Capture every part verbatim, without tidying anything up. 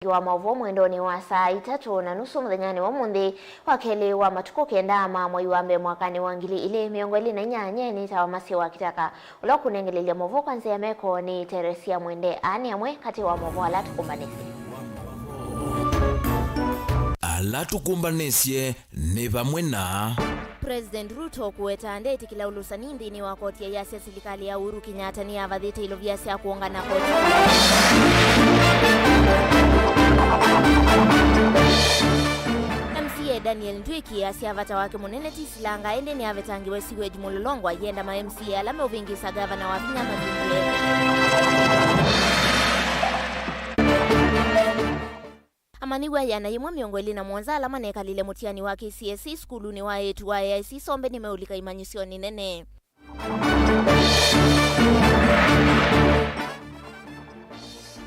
Wa maũvoo mwendonĩ wa saa itatũ na nusu mũthenyanĩ wa ũmũnthĩ, wa kelĩ wa matukũ kenda ma mwei wa mbee mwakanĩ wa ngili ilĩ mĩongo ĩlĩ na inyanya, nĩtawa Masio wa Kitaka, ũla ũkũnengelelya maũvoo kwa nzĩa ya meko nĩ Teresia Mwende. Aa nĩ amwe katĩ wa maũvoo ala tũkũmbanĩsye. Ala tũkũmbanĩsye nĩ vamwe na President Ruto kũweta ndetĩkĩla ũlũsani nthĩnĩ wa koti ya sya silikalĩ ya Uhuru Kenyatta nĩyavathĩte ilovia sya kũũngana koti. M C A Daniel Ndwiki asya vata wake mũnene ti silanga, ĩndĩ nĩavetangĩwe sewage Mũlolongo, ayenda ma M C A ala meũvĩngĩsa gavana wa vinya mathingĩe. Amanyĩw'a ĩana yĩmwe mĩongo ĩlĩ na mũonza ala manekalile mũtiani wa K C S E sukulunĩ wa eĩtu wa A I C Sombe nĩmeũlika imanyĩsyonĩ nene.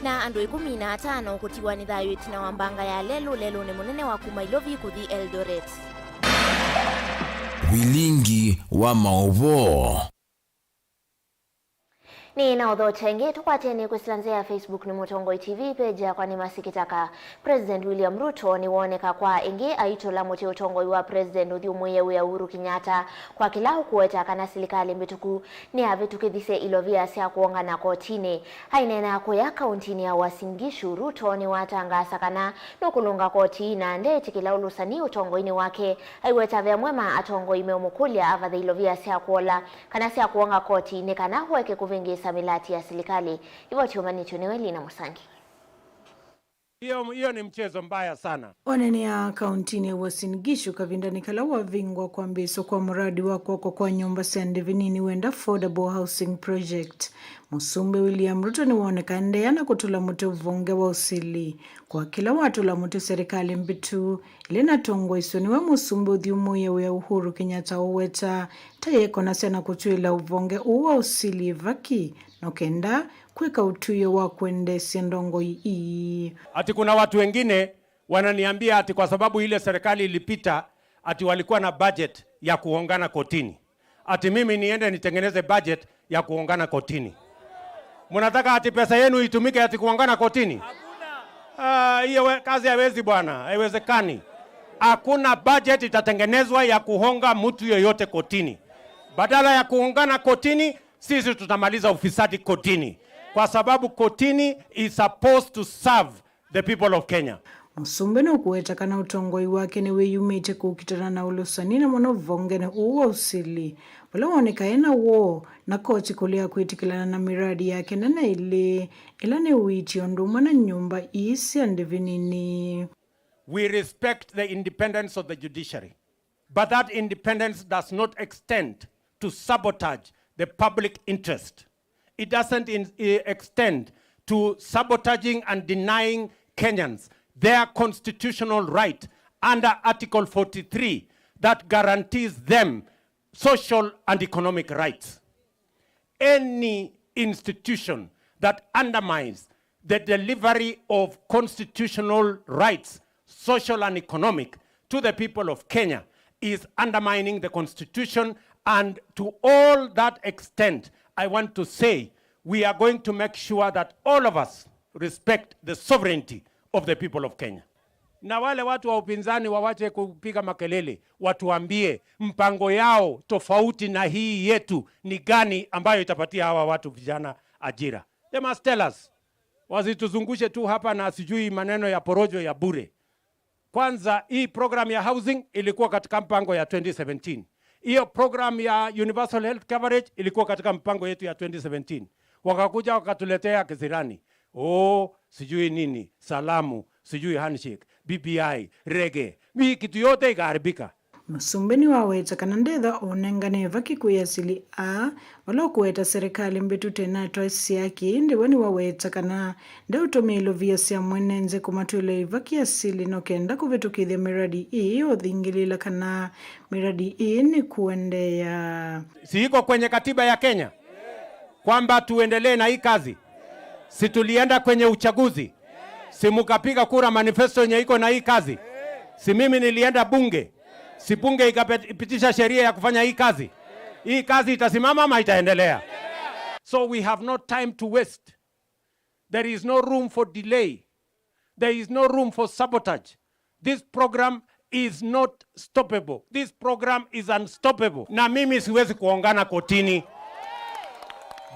Na andũ ĩkũmi na atano kũtiwa nĩ thayũ ĩtina wa mbanga ya lelũ lelũnĩ mũnene wa kuma Ilovi kũthi Eldoret. Vilingi wa maũvoo. Nĩ na ũthokya ĩngĩ, tũkwatene kwĩsĩla nzĩa ya Facebook nĩ Mũtongoi T V, page yakwa nĩ Masikitaka. President William Ruto nĩwooneka kwa ĩngĩ aitũla mũtĩ ũtongoi wa President ũthyũmũĩe wĩa Uhuru Kenyatta kwa kĩla ũkũweta kana silikalĩ mbĩtũku nĩyavĩtũkĩthisye ilovia sya kũongana kotinĩ. Aineena kũya kauntinĩ ya Uasin Gishu, Ruto nĩwatangaasa kana nũkũlũnga koti na ndeetĩkĩla ũlũsani ũtongoinĩ wake. Aiweta ve amwe ma atongoi meũmũkũlya avathe ilovia sya kũola kana sya kũonga koti nĩ kana ũeke kũvĩngĩĩsa mĩlati ya silikalĩ. Ivoti ũmanĩtw'e nĩwe Lina Mũsangi. Hiyo, hiyo ni mchezo mbaya sana. Onene ya kauntinĩ ya Uasin Gishu kavindanĩ kala wavingwa kwambĩĩswa kwa mũradi wa kwakwa kwa nyũmba sya ndĩvi nini wenda Affordable Housing Project. Mũsumbĩ William Ruto nĩwoneka endeea na kũtũla mũtĩ ũvonge wa ũsili kwa kĩla watũla mũtĩ serikali mbĩtu ĩla ĩnatongoesw'e nĩwe mũsumbĩ ũthyũmũĩe wĩa Uhuru Kenyatta ũweta ta yekonasya na kũtw'ĩĩla ũvonge ũũ wa ũsili ĩvaki no kenda kwĩka ũtw'ĩo wa kwendeesya ndongoi ii. Ati kuna watu wengine wananiambia ati kwa sababu ile serikali ilipita ati walikuwa na budget ya kuongana kotini. Ati mimi niende nitengeneze budget ya kuongana kotini. Mnataka ati pesa yenu itumike ati kuongana kotini? Ah, hiyo we-, kazi haiwezi bwana, haiwezekani. Hakuna budget itatengenezwa ya kuhonga mtu yoyote kotini. Badala ya kuungana kotini, sisi tutamaliza ufisadi kotini. Kwa sababu kotini is supposed to serve the people of Kenya. Mũsumbĩ nũkũweta kana ũtongoi wake nĩwĩyumĩtye kũkitana na ũlũsani na mũno vongenĩ ũũ wa ũsili, vala woneka ena woo na koti kũlea kwĩtĩkĩlana na mĩradi yake nene ĩlĩ, ĩla nĩ ũiiti ũndũ ũmwe na nyũmba ii sya ndĩvi nini. We respect the independence of the judiciary. But that independence does not extend to sabotage the public interest. It doesn't in, eh, extend to sabotaging and denying Kenyans their constitutional right under Article forty-three that guarantees them social and economic rights. Any institution that undermines the delivery of constitutional rights, social and economic, to the people of Kenya is undermining the constitution, and to all that extent, I want to say we are going to make sure that all of us respect the sovereignty of the people of Kenya. Na wale watu wa upinzani wawache kupiga makelele, watuambie mpango yao tofauti na hii yetu ni gani ambayo itapatia hawa watu vijana ajira. They must tell us. Wasituzungushe tu hapa na sijui maneno ya porojo ya bure. Kwanza, hii program ya housing ilikuwa katika mpango ya twenty seventeen. Hiyo program ya universal health coverage ilikuwa katika mpango yetu ya twenty seventeen. Wakakuja wakatuletea kisirani. Oh, sijui nini, salamu, sijui handshake, B B I, reggae. Hii kitu yote ikaharibika. Mũsumbĩ nĩwaweta kana ndetha ũnengane ĩvaki kwĩ asili aa, vala ũkũweta serikali mbĩtu tenatwa syaki, ĩndĩ we nĩwaweta kana ndeũtũmĩa ilovia sya mwene nzĩ kũmatw'ĩla ĩvaki asili no kenda kũvĩtũkĩthya mĩradi ĩĩ ũthingĩlĩĩla kana mĩradi ĩĩ nĩ kũendeea. Si iko kwenye katiba ya Kenya kwamba tuendelee na hii kazi? Si tulienda kwenye uchaguzi? Si mukapiga kura manifesto yenye iko na hii kazi? Si mimi nilienda bunge? Si bunge ikapitisha sheria ya kufanya hii kazi? Hii kazi itasimama ama itaendelea? So we have no time to waste. There is no room for delay. There is no room for sabotage. This program is not stoppable. This program is unstoppable. Na mimi siwezi kuongana kotini.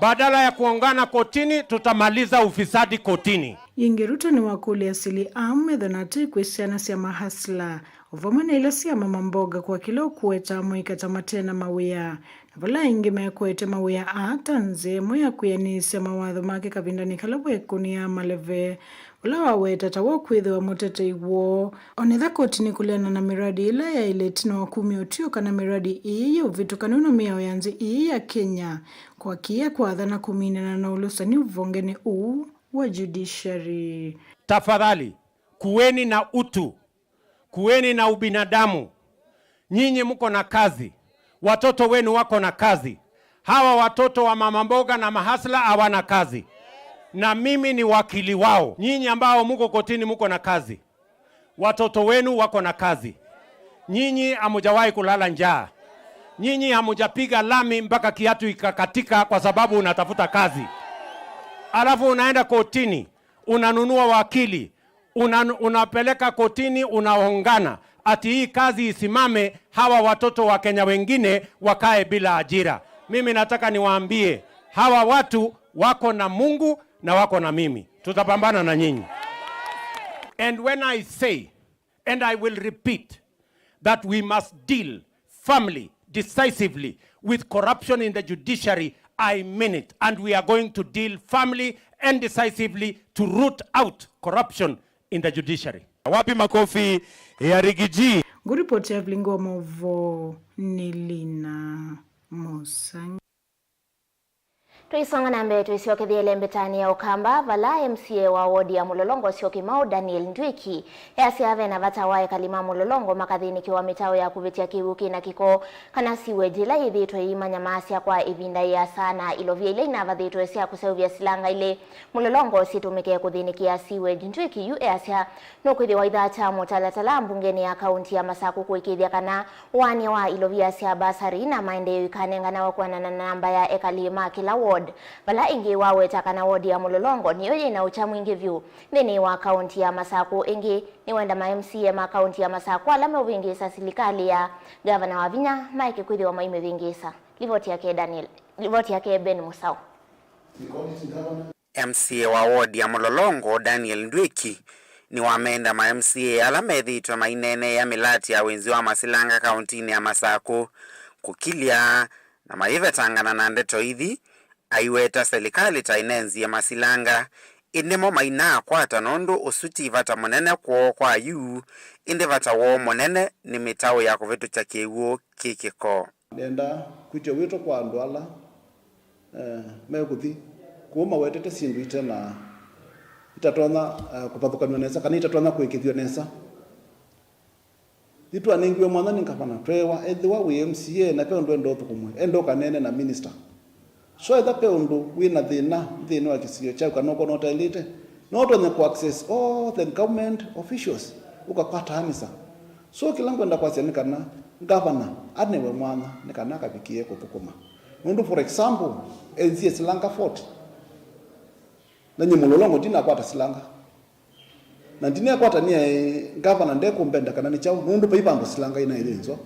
Badala ya kuongana kotini, tutamaliza ufisadi kotini. Yĩngĩ Ruto nĩwakũlya asili aa metho na atĩ kwĩ syana sya mahasla, o vamwe na ila sya mama mboga kwa kĩla ũkũweta amũika ta mate na mawĩa. Na vala aingĩ mekwete mawĩa aa ta nzĩa ĩmwe ya kwĩanĩsya mawatho make kavindanĩ kala wekũnĩaa maleve, vala waweta ta wa kwĩthĩwa mũtetei woo. Onetha koti nĩkũleana na mĩradi ĩla yaĩle ĩtina wa kumya ũtw'ĩo kana mĩradi ĩĩ yĩ ũvĩtũkanu na mĩao ya nthĩ ĩĩ ya Kenya, kwa kĩya kwatha na kũminana na ũlũsani ũvongenĩ ũũ wa judiciary. Tafadhali, kuweni na utu. Kuweni na ubinadamu. Nyinyi mko na kazi. Watoto wenu wako na kazi. Hawa watoto wa mama mboga na mahasla hawana kazi. Na mimi ni wakili wao. Nyinyi ambao mko kotini mko na kazi. Watoto wenu wako na kazi. Nyinyi hamujawahi kulala njaa. Nyinyi hamujapiga lami mpaka kiatu ikakatika kwa sababu unatafuta kazi. Alafu unaenda kotini, unanunua wakili, una-, unapeleka kotini, unaongana ati hii kazi isimame, hawa watoto wa Kenya wengine wakae bila ajira. Mimi nataka niwaambie, hawa watu wako na Mungu na wako na mimi. Tutapambana na nyinyi. And when I say, and I will repeat, that we must deal firmly, decisively with corruption in the judiciary, I mean it. And we are going to deal firmly and decisively to root out corruption in the judiciary. Wapi makofi ya Rigiji? Ngũripoti ya vilingi wa maũvoo nĩ Lina Mũsangi. Tũisonga na mbee, tũisyokethya ĩlembetanĩ ya Ũkamba, vala M C A wa wodi ya Mũlolongo Syoki Mau Daniel Ndwĩki easya ve na vata wa ekali ma Mũlolongo makathĩnĩkĩwa mĩtaũ ya kũvĩtya kĩw'ũ kĩ na kĩko kana sewage ĩla yĩthĩĩtwe ĩimanyamaasya kwa ĩvinda ĩasa na ilovia ila inavathĩtwe sya kũseũvya silanga ilĩ Mũlolongo syĩtũmĩke kũthĩnĩkĩa sewage. Ndwĩki yu easya nũkwĩthĩwa aithatya mũtalatala mbungenĩ ya kaunti ya Masakũ kũĩkĩĩthya kana ũaany'a wa ilovia sya basarĩ na maendeeo ikanenganawe kwĩanana na namba ya ekali ma kĩla ward, vala ĩngĩ waweta kana ward ya Mũlolongo nĩyo yĩ na ũkya mwingĩ vyũ nthĩnĩ wa kaunti ya Masakũ. Ĩngĩ nĩwenda ma M C A ma kaunti ya Masakũ ala meũvĩngĩĩsa silikalĩ ya Ngavana Wavinya maeke kwĩthĩwa maimĩvĩngĩĩsa. Livoti yake Daniel, livoti yake Ben Mũsaũ. M C A wa wodi ya Mũlolongo, Daniel Ndwĩki, nĩwamenda ma M C A ala methĩĩtwe maineeneea mĩlatĩ ya wĩnzi wa masilanga kaũntinĩ ya Masakũ kũkilya na mayĩvetangana na ndeto ithi, aiweta selikalĩ ta ĩnenzie masilanga, ĩndĩ mo mainaakwata nũndũ ũsu ti vata mũnene kwoo kwa yu, ĩndĩ vata woo mũnene nĩ mĩtaũ ya kũvĩtũkya kĩw'ũ kĩ kĩko. Nenda kwĩtya wĩto kwa andũ ala, eh, mekũthi kũu mawetete syĩndũ ite na itatonya, eh, kũvathũkanw'a nesa kana itatonya kũĩkĩthw'a nesa. Nĩtwanengiwe mwanya nĩ ngavana, tweewa ethĩwa wĩ M C A na ve ũndũ enda ũthũkũmwe, enda ũkaneene na minister. So ethĩwa ve ũndũ wĩ na thĩna nthĩnĩ wa kĩsio kyaku kana ũkona ũtaĩlĩte, no ũtonye kũ access all the government officials ũkakwatanĩsya. So kĩla ngwenda kwasya nĩ kana ngavana anewe mwanya nĩ kana akavikĩe kũthũkũma. Nũndũ for example, enzie silanga forty, na nyie Mũlolongo ndinakwata silanga. Na ndinekwata nĩaĩ ngavana ndekũmbenda kana nĩ kyaũ, nũndũ vai vandũ silanga inaĩyĩnzwa.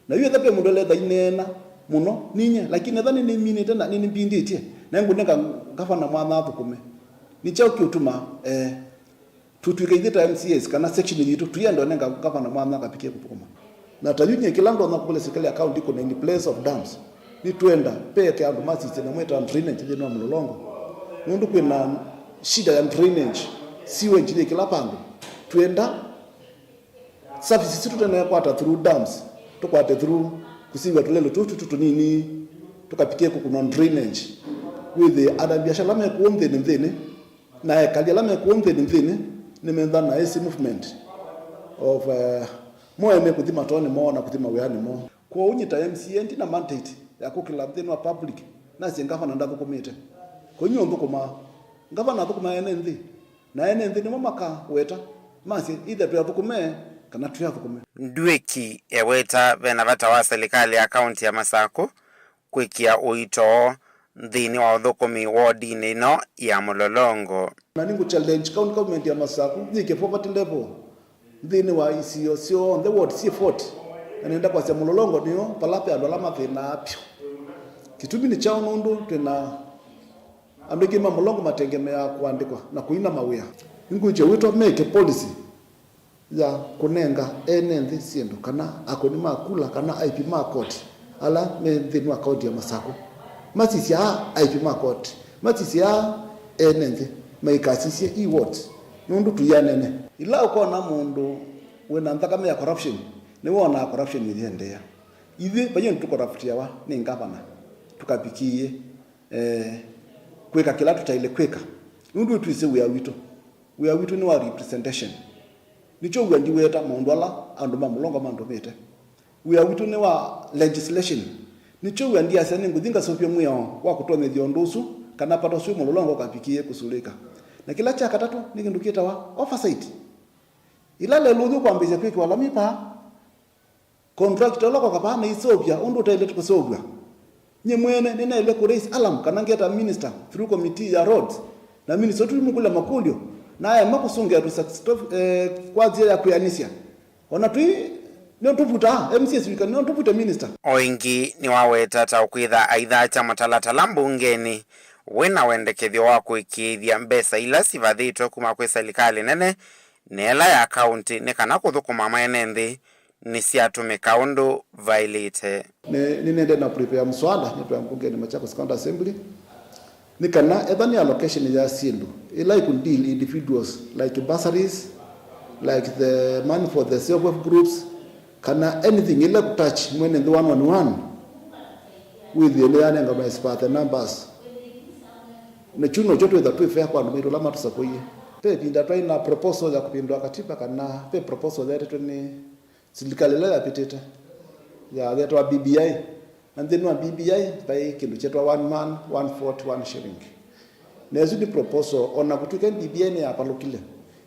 Na yu etha ve mũndũ eletha ineena mũno, ninyie, lakini etha nĩnĩminĩte na nĩnĩmbindĩtye, na ngũnenga ngavana mwanya athũkũme. Nĩ kyaũ kĩũtuma, eh, tũtw'ĩka ithyĩ ta M C As kana section yitũ, tũienda ũnenga ngavana mwanya akavikie kũthũkũma? Na ta yu nyie kĩla ndonya kũkũlya serikali ya county ĩkũne in place of dams, nĩtwenda veke andũ masisye nyamũ ĩtawa drainage nthĩnĩ wa Mũlolongo, nũndũ kwĩna shida ya drainage, sewage yĩ kĩla vandũ. Twenda services isu tũtenekwata through dams, tũkwate through kũsiw'a tũlelũ tũu tũtũ tũnini, tũkapikie kũkũnwa drainage. Wĩthĩe anabiashara me kũũ nthĩnĩ nthĩnĩ, na ekali ala me kũũ nthĩnĩ nthĩnĩ nĩmetha na easy movement of, eh, mo me kũthi matoonĩ moo na kũthi mawĩanĩ moo. Kwoou nyie ta M C A ndina mandate ya kũkĩla nthĩnĩ wa public nasye ngavana ndathũkũmĩte. Kũu nyie ũthũkũmaa, ngavana athũkũmaa ene nthĩ, na ene nthĩ nĩmo makaweta masye either tũyathũkũme kana tũyathũkũme. Ndwĩki eweta ve na vata wa selikalĩ ya kaunti ya Masakũ kwĩkĩa ũito nthĩnĩ wa ũthũkũmi wodinĩ ĩno ya Mũlolongo. Na nĩngũ challenge county government ya Masaku yĩke poverty level nthĩnĩ wa isio syonthe, ward syĩ forty, na nenda kwasya Mũlolongo nĩyo vala ve andũ ala mathĩnaa vyũ. Kĩtumi nĩ kyaũ? Nũndũ twĩna andũ aingĩ ma Mũlolongo matengemeaa kũandĩkwa na kũina mawĩa. Nĩngwĩkya wĩto meke policy ya kũnenga ene nthĩ syĩndũ, kana akũni ma kula, kana aipi ma koti ala me nthĩnĩ wa kaunti ya Masaku masisyaa aipi ma koti, masisyaa ene nthĩ maikasisye i ward, nũndũ tũianene. Ĩla ũkona mũndũ wĩna nthakame ya corruption, nĩwonaa corruption ĩyĩendeea. Ithyĩ vaiĩ ũndũ tũkoraptiawa nĩ ngavana, tũkavikĩĩe, eh, kwĩka kĩla tũtaĩle kwĩka, nũndũ twĩsĩ wĩa witũ. Wĩa witũ nĩ wa representation. Nĩkyo wĩa ndiweta maũndũ ala andũ ma Mũlolongo mandũmĩte. Wĩa witũ nĩ wa legislation. Nĩkyo wĩa ndiasya nĩngũthi ngasũvye mwĩao wa kũtonyethya ũndũ ũsu, kana vata ũsu wĩ Mũlolongo ũkavikĩĩe kũsulĩka. Na kĩla kya katatũ nĩ kĩndũ kĩtawa oversight. Ĩla lelũ ũthyũ kwambĩĩsya kwĩkĩwa lami paa, contractor ũla ũkoka vaa nĩiseũvya ũndũ ũtaĩle kũseũvw'a. Nyie mwene nĩnaĩle kũ raise alarm kana ngeta minister through committee ya roads, na minister ũtũi mũkũlya makũlyo, na aema kũsũngĩa tũ success, eh, kwa nzĩa ya kwĩanĩsya. Ona tũi nĩo tũvutaa M C As wika, nĩo tũvute minister. O ĩngĩ nĩwaweta ta ũkwĩtha aithaakya mũtalatala mbungenĩ wĩna wendekethyo wa kũĩkĩĩthya mbesa ila sivathĩtwe kuma kwĩ silikalĩ nene na ĩla ya kaunti nĩ kana kũthũkũma mwene nthĩ nĩsyatũmĩka ũndũ vaĩlĩte. Nĩ, nĩnendee na prepare mswada nĩtwea mbungeni Machakos County Assembly, nĩ kana etha nĩ allocation ya syĩndũ ĩla ĩkũ deal individuals, like bursaries, like the money for the self help groups, kana anything ĩla ĩkũ touch mwene nthĩ one on one, wĩthĩe nĩyanenga ma as per the numbers. Na kyu nokyo twĩtha twĩ fair kwa andũ maitũ ala matũsakũie. Ve ĩvinda twaĩ na proposal ya kũvĩndũa katiba, kana ve proposal yaetetwe nĩ silikalĩ ĩla yapitĩte, ya, yetawa B B I. Na nthĩnĩ wa B B I vaĩ kĩndũ kyetawa one man, one vote, one shilling. Na ĩsu nĩ proposal, o na kũtw'ĩka B B I nĩyavalũkile,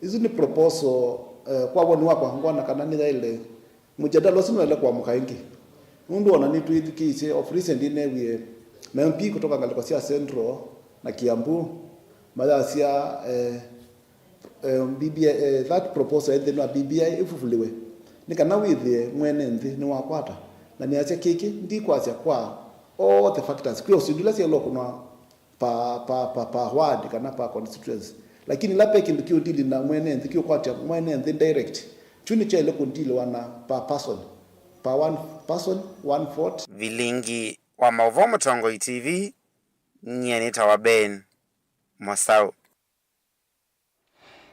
ĩsu nĩ proposal, eh, kwa woni wakwa ngwona kana nĩyaĩle, mũjadala ũsu nĩwaĩle kũamũka ĩngĩ. Nũndũ o na nĩtwĩthukĩĩsye, of recent nĩneewie ma M P kũtoka ngalĩko sya Central na Kiambu mayasya, eh, eh, B B I, eh, that proposal ĩ nthĩnĩ wa B B I ĩvuvulĩwe, nĩ kana wĩthĩe mwene nthĩ nĩwakwata. Na nĩasya kĩkĩ ndikwasya kwa all the factors, kwĩ o syĩndũ ila syaĩlwe kũnwa per, per, per, per ward kana per constituency. Lakini ĩla ve kĩndũ kĩũdili na mwene nthĩ, kĩũkwatya mwene nthĩ direct, kyu nĩkyaĩle kũdiliwa na per person, per one person, one vote. Vilingi wa maũvoo Mũtongoi T V, nyie nĩtawa Ben Mosau.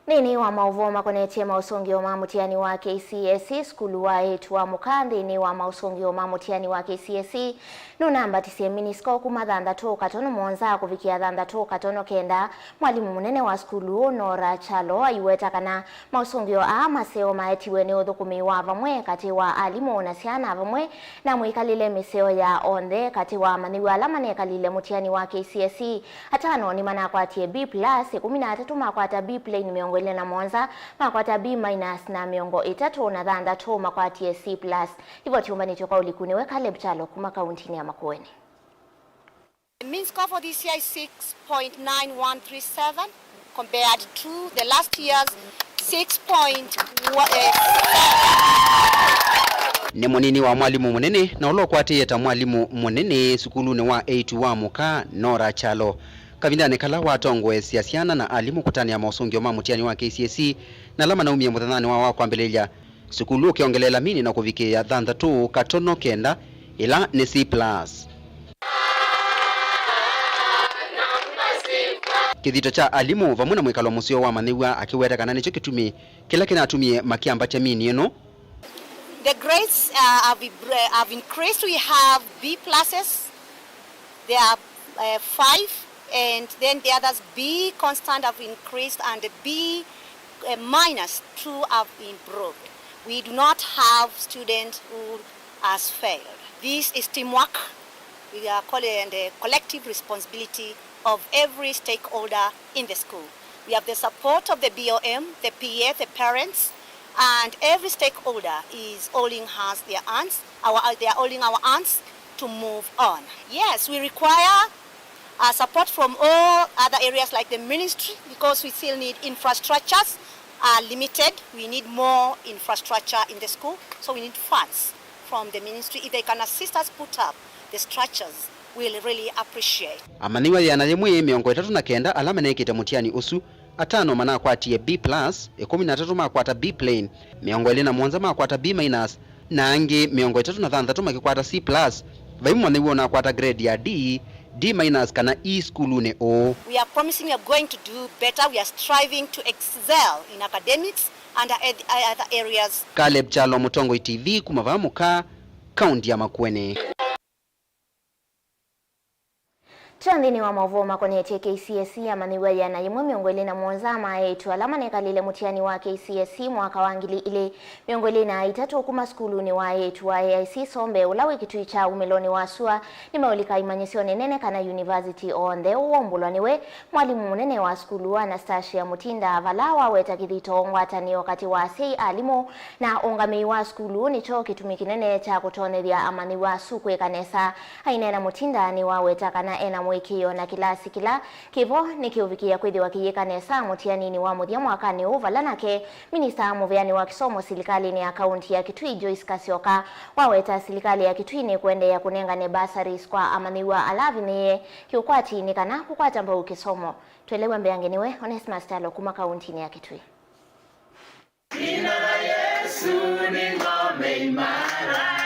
Nthĩnĩ wa maũvoo makonetye maũsũngĩo ma mũtiani wa K C S E, sukulu wa eĩtu wa mũka nthĩnĩ wa maũsũngĩo ma mũtiani wa K C S E nũnambatisye minisiko kuma thanthatũ katono mũonza kũvikĩa thanthatũ katono kenda. Mwalimũ mũnene wa sukulu ũũ, Nora Kyalo, aiweta kana maũsũngĩo aa maseo maetiwe nĩ ũthũkũmi wa vamwe katĩ wa alimũ na syana vamwe na mwĩkalĩle mĩseo ya onthe katĩ wa amanyĩw'a ala manekalile mũtiani wa K C S E. Atano nĩmanakwatie B plus, ĩkũmi na atatũ makwata B plain, mĩongo ĩlĩ na mũonza makwata B minus, na mĩongo ĩtatũ na thanthatũ makwatie C plus. Livoti yũmbanĩtw'e kwa ũliku nĩwe Caleb Kyalo kuma kauntinĩ ya Makueni. The mean score for this year is six point nine one three seven compared to the last year's six point one seven. Nĩ mũnini wa mwalimũ mũnene na ũla ũkwatĩĩe ta mwalimũ mũnene sukulunĩ wa eĩtu wa mũka, Nora Kyalo, kavindanĩ kala watongoesya syana na alimũ kũtanĩa mosũngĩo ma mũtiani wa K C S E na ala manaumie mũthenyanĩ wa, wa kwambĩlĩlya. Sukulu ũkĩongeleela mini na kũvikĩĩa thanthatũ katono kenda, ĩla nĩ C plus. Kĩthito kya alimũ vamwe na mwĩkalo mũseo wa amanyĩw'a akĩweta kana nĩkyo kĩtumi kĩla kĩnatumie makyambatya mini ĩno. The grades, uh, have, have increased. We have B pluses. There are, uh, five, and then the others, B constant have increased, and the B, uh, minus two have improved. We do not have students who has failed. This is teamwork. We are calling the collective responsibility of every stakeholder in the school. We have the support of the B O M, the P A, the parents, and every stakeholder is holding us their hands. Our, they are holding our hands to move on. Yes, we require Uh, support from all other areas like the ministry, because we still need infrastructures are limited. We need more infrastructure in the school, so we need funds from the ministry. If they can assist us put up the structures, we'll really appreciate. Amanyĩw'a ĩana yĩmwe mĩongo ĩtatũ na kenda ala manekĩte mũtiani ũsu, atano manakwatie B plus, ĩkũmi na atatũ makwata B plain, mĩongo ĩlĩ na mũonza makwata B minus, na angĩ mĩongo ĩtatũ na thanthatũ makĩkwata C plus, vai mũmanyĩw'a ũnakwata grade ya D, D minus kana E sukulunĩ ũũ. We are promising we are going to do better. We are striving to excel in academics and other areas. Caleb Kyalo, Mũtongoi T V, kuma vaa Mũkaa, kaunti ya Makueni. Tũya nthĩnĩ wa maũvoo makonetye K C S E, amanyĩw'a ĩana yĩmwe mĩongo ĩlĩ na mũonza ma eĩtu ala manekalile mũtiani wa K C S E mwaka wa ngili ilĩ mĩongo ĩlĩ na itatũ kuma sukulunĩ wa eĩtu wa A I C Sombe, ũla wĩ Kitui kya umĩlonĩ wa sua, nĩmeũlika imanyĩsyonĩ nene kana yunivasiti o nthĩ. Ũũ waumbũlwa nĩwe mwalimũ mũnene wa sukulu, Anastasia Mutinda, vala waweta kĩthito ngwatanĩo katĩ wa asyai, alimũ, na ũngamĩi wa sukulu nĩkyo kĩtumi kĩnene kya kũtonyethya amanyĩw'a asu kwĩka nesa. Aineena, Mutinda nĩwaweta kana ena mũĩkĩĩo na kĩlasi kĩla kĩvo nĩkĩũvikĩĩa kwĩthĩwa kĩyĩka nesa mũtianinĩ wa mũthya mwakanĩ ũũ, vala nake minista mũveani wa kĩsomo silikalĩnĩ ya kaunti ya Kitui, Joyce Kasioka, waweta silikalĩ ya Kitui nĩkũendeea kũnengane bursaries kwa amanyĩw'a ala avinyĩĩe kĩũkwati nĩ kana kũkwata mbau kĩsomo. Twelew'a mbeange nĩwe Onesmus Kyalo kuma kauntinĩ ya Kitui. Jina la Yesu ni ngome imara.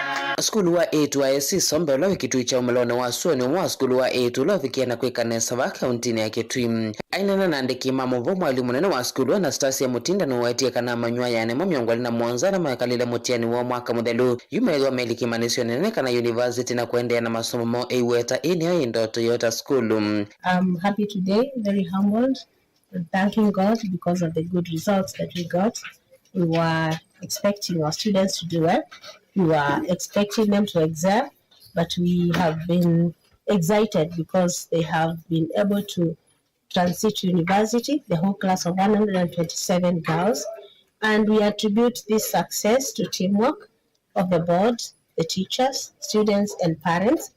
Sukulu wa eĩtu wa A I C Sombe, ũla wĩ Kitui kya umĩlonĩ wa sua, nĩ ũmwe wa sukulu wa eĩtu ũla ũvikĩe na kwĩka nesa vaa kauntinĩ ya Kitui. Aineena na andĩki ma maũvoo, mwalimũ mũnene wa sukulu, Anastasia Mutinda, nũwetie kana amanyĩw'a ĩana yĩmwe mĩongo ĩlĩ na mũonza ala mekalile mũtiani woo mwaka mũthelu yu meethĩwa melika imanyĩsyonĩ nene kana yunivasiti na kũendeea na masomo moo. Eiweta, ĩĩ nĩyo yĩ ndoto yoo ta sukulu. I'm happy today, very humbled, and thanking God because of the good results that we got. We were expecting our students to do well. We were expecting them to excel, but we have been excited because they have been able to transit to university, the whole class of one hundred and twenty-seven girls. And we attribute this success to teamwork of the board, the teachers, students, and parents.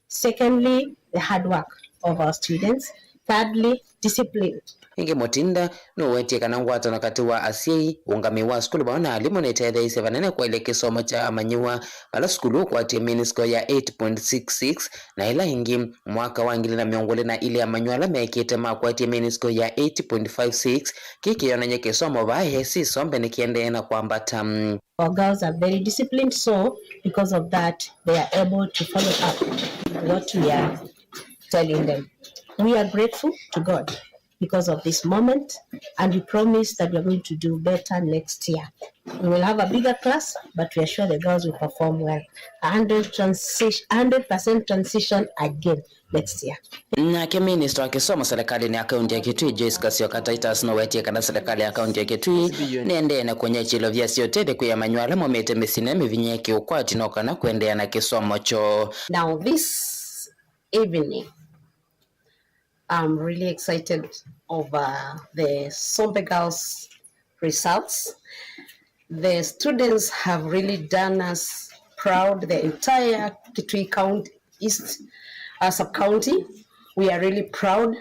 Secondly, the hard work of our students. Thirdly, discipline. Ĩngĩ, Mutinda nũwetie kana ngwatano katĩ wa asyai, ũngamĩi wa sukulu vamwe na alimũ nĩtetheeisye vanene kwaĩlya kĩsomo kya amanyĩw'a, vala sukulu ũkwatie mean score ya eight point six six, na ĩla ĩngĩ, mwaka wa ngili na mĩongo ĩlĩ na ilĩ, amanyĩw'a ala meekĩte makwatie mean score ya eight point five six. Kĩĩ kĩyonany'a kĩsomo vaa A I C Sombe nĩkĩendee na kwambata. Our girls are very disciplined, so because of that, they are able to follow up what we are telling them. We are grateful to God because of this moment, and we promise that we are going to do better next year. We will have a bigger class, but we are sure the girls will perform well. A hundred transition, hundred percent transition again next year. Nake minista wa kĩsomo serĩkalĩnĩ ya kaunti ya Kitui, Joyce Kasioka Titus, nũwetie kana serĩkalĩ ya kaunti ya Kitui nĩendee na kũny'a ikyĩlo vyasya ũtethyo kwĩ amanyĩw'a ala maumĩte mĩsyĩnĩ ya mĩvinyĩe kĩũkwati no kana kũendeea na kĩsomo kyoo. Now this evening, I'm really excited over the Sombe Girls results. The students have really done us proud, the entire Kitui County East, uh, sub-county. We are really proud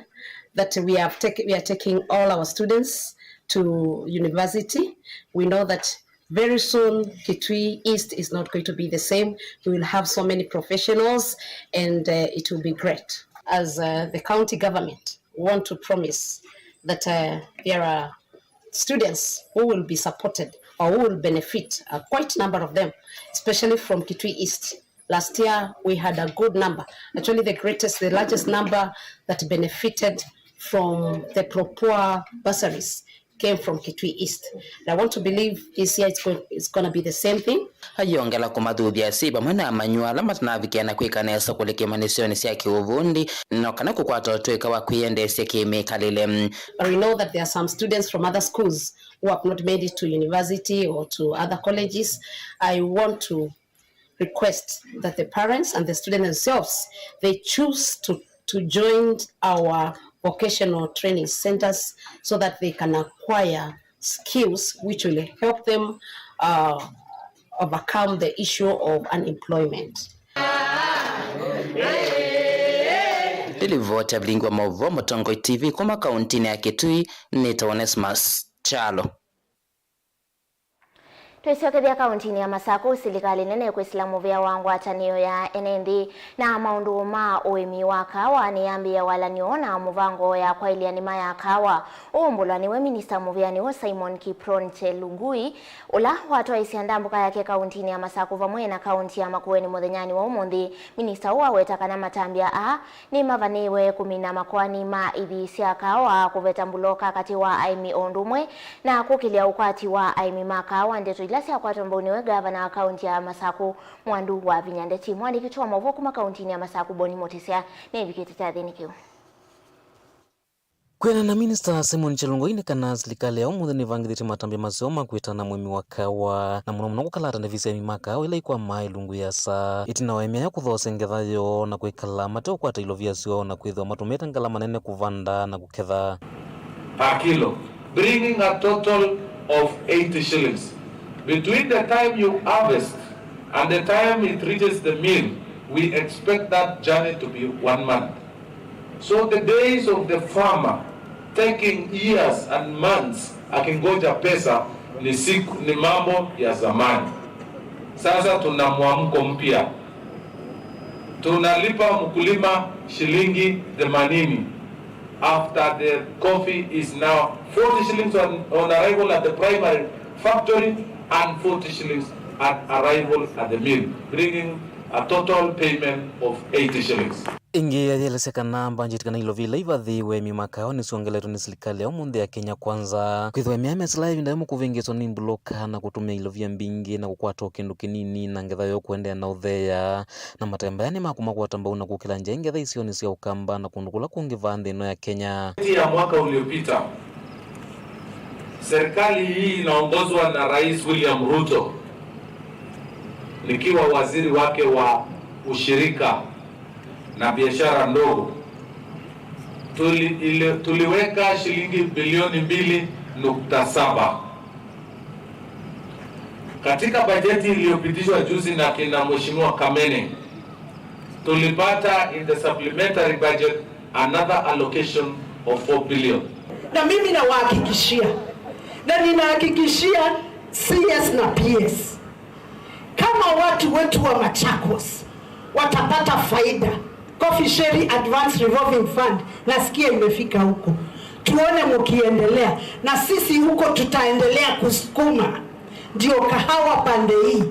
that we have take, we are taking all our students to university. We know that very soon Kitui East is not going to be the same. We will have so many professionals, and, uh, it will be great. As, uh, the county government, want to promise that, uh, there are students who will be supported or who will benefit, a quite number of them, especially from Kitui East. Last year, we had a good number. Actually, the greatest, the largest number that benefited from the Pro Poor bursaries came from Kitui East. And I want to believe this year it's going, it's gonna be the same thing. Ayongela kũmathuthya asyai vamwe na amanyĩw'a ala matanavikĩa na kwĩka nesa kũlika imanyĩsyonĩ sya kĩũvundi, no kana kũkwata ũtũĩka wa kwĩyendeesya kĩmĩkalĩle. But we know that there are some students from other schools who have not made it to university or to other colleges. I want to request that the parents and the students themselves, they choose to, to join our vocational training centers so that they can acquire skills which will help them, uh, overcome the issue of unemployment. Nĩ livoti ya vilingi wa maũvoo Mũtongoi T V kuma kauntinĩ ya Kitui, nĩtawa Onesmus Kyalo. Twĩsyokethya kauntinĩ ya Masakũ, silikalĩ nene kwĩsĩla mũvĩa wa ngwatanĩo ya ene nthĩ na maũndũ ma ũĩmi wa kaawa nĩyambĩĩa walany'o na mũvango ya kwaĩlya nĩma ya kaawa. Ũũmbũlwa nĩwe minista mũvĩanĩ ũũ Simon Kiprono Chelugui, ũla watwaĩsya ndambũka yake kauntinĩ ya Masakũ vamwe na kaunti ya Makueni mũthenyanĩ wa ũmũnthĩ. Minista ũũ aweta kana matambya aa nĩmavanĩĩwe kũmina makoani ma ithii sya kaawa, kũveta mbuloka katĩ wa aĩmi o ũndũ ũmwe na kũkĩlya ũkwati wa aĩmi ma kaawa. Ndeto ila syakwatwa mbau nĩwe ngavana wa kaunti ya Masakũ, Mwandu wa Vinya Ndeti. Mũandĩki witũ wa maũvoo kuma kauntinĩ ya Masakũ, Boni Mũtĩsya, nĩvikĩte kyathĩnĩ kĩu. Kwĩanana na minista Simon Chelugui nĩ kana silikalĩ ya ũmũnthĩ nĩvangĩthĩtye matambya maseo ma kwĩtana mũĩmi wa kaawa, na mũno mũno kũkalata ndevisi ya aĩmi ma kaawa ila ikwamaa ilungu ya saa, ĩtina wa aĩmi aya kũthoosya ngetha yoo na kwĩkala mateũkwata ilovia syoo na kwĩthĩwa matũmĩĩte ngalama nene kũvanda na kũketha. Per kilo, bringing a total of eighty shillings. Between the time you harvest and the time it reaches the mill, we expect that journey to be one month. So the days of the farmer taking years and months akingoja pesa ni siku, ni mambo ya zamani. Sasa tuna mwamko mpya. Tunalipa mkulima shilingi themanini. After the coffee is now forty shillings on, on arrival at the primary factory and forty shillings at arrival at the mill, bringing a total payment of eighty shillings. Ĩngĩ ayĩelesya kana mbanjeti kana ilovia ila ivathĩĩwe aĩmi ma kaawa nĩsyongeletwe nĩ silikalĩ ya ũmũnthĩ ya Kenya Kwanza, kwĩthĩwa aĩmi aya mesĩlaa ĩvinda yĩmwe kũvĩngĩĩswa nĩ mbulũka na kũtũmĩa ilovia mbingĩ na kũkwata o kĩndũ kĩnini na ngetha yoo kũendeea na ũtheea, na matambya aya nĩmakũmakwata mbau na kũkĩla nzyaĩ ngetha isionĩ sya Ũkamba na kũndũ kũla kũngĩ vaa nthĩ ĩno ya Kenya. Bajeti ya mwaka uliopita, serikali hii inaongozwa na Rais William Ruto, nikiwa waziri wake wa ushirika na biashara ndogo, tuli-, ile-, tuliweka shilingi bilioni mbili nukta saba. Katika bajeti iliyopitishwa juzi na kina Mheshimiwa Kamene, tulipata in the supplementary budget another allocation of four billion. Na mimi nawahakikishia, na ninahakikishia C S na P S, kama watu wetu wa Machakos watapata faida, Coffee Sherry Advance Revolving Fund, nasikia imefika huko. Tuone mkiendelea. Na sisi huko tutaendelea kusukuma. Ndio kahawa pande hii,